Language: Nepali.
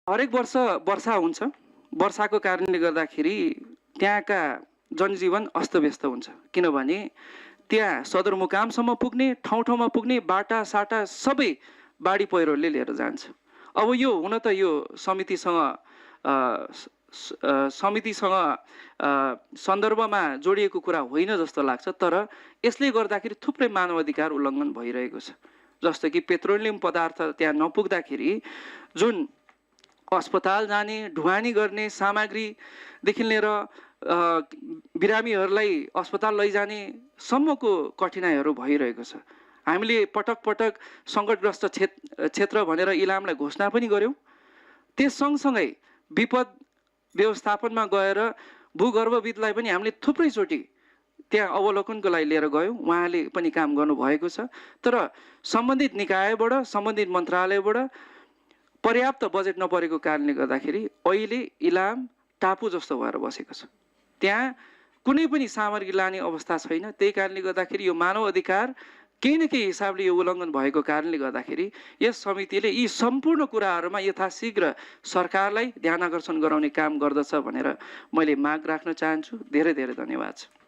हरेक वर्ष वर्षा हुन्छ। वर्षाको कारणले गर्दाखेरि त्यहाँका जनजीवन अस्तव्यस्त हुन्छ, किनभने त्यहाँ सदरमुकामसम्म पुग्ने, ठाउँ ठाउँमा पुग्ने बाटासाटा सबै बाढी पहिरोले लिएर जान्छ। अब यो हुन त यो समितिसँग सन्दर्भमा जोडिएको कुरा होइन जस्तो लाग्छ, तर यसले गर्दाखेरि थुप्रै मानव अधिकार उल्लङ्घन भइरहेको छ। जस्तो कि पेट्रोलियम पदार्थ त्यहाँ नपुग्दाखेरि जुन अस्पताल जाने, ढुवानी गर्ने सामग्रीदेखि लिएर बिरामीहरूलाई अस्पताल लैजाने सम्मको कठिनाइहरू भइरहेको छ। हामीले पटक पटक सङ्कटग्रस्त क्षेत्र भनेर इलामलाई घोषणा पनि गऱ्यौँ। त्यस सँगसँगै विपद व्यवस्थापनमा गएर भूगर्भविदलाई पनि हामीले थुप्रैचोटि त्यहाँ अवलोकनको लागि लिएर गयौँ। उहाँले पनि काम गर्नुभएको छ, तर सम्बन्धित निकायबाट, सम्बन्धित मन्त्रालयबाट पर्याप्त बजेट नपरेको कारणले गर्दाखेरि अहिले इलाम टापु जस्तो भएर बसेको छ। त्यहाँ कुनै पनि सामग्री लाने अवस्था छैन। त्यही कारणले गर्दाखेरि यो मानव अधिकार केही न केही हिसाबले यो उल्लङ्घन भएको कारणले गर्दाखेरि यस समितिले यी सम्पूर्ण कुराहरूमा यथाशीघ्र सरकारलाई ध्यान आकर्षण गराउने काम गर्दछ भनेर मैले माग राख्न चाहन्छु। धेरै धेरै धन्यवाद छ।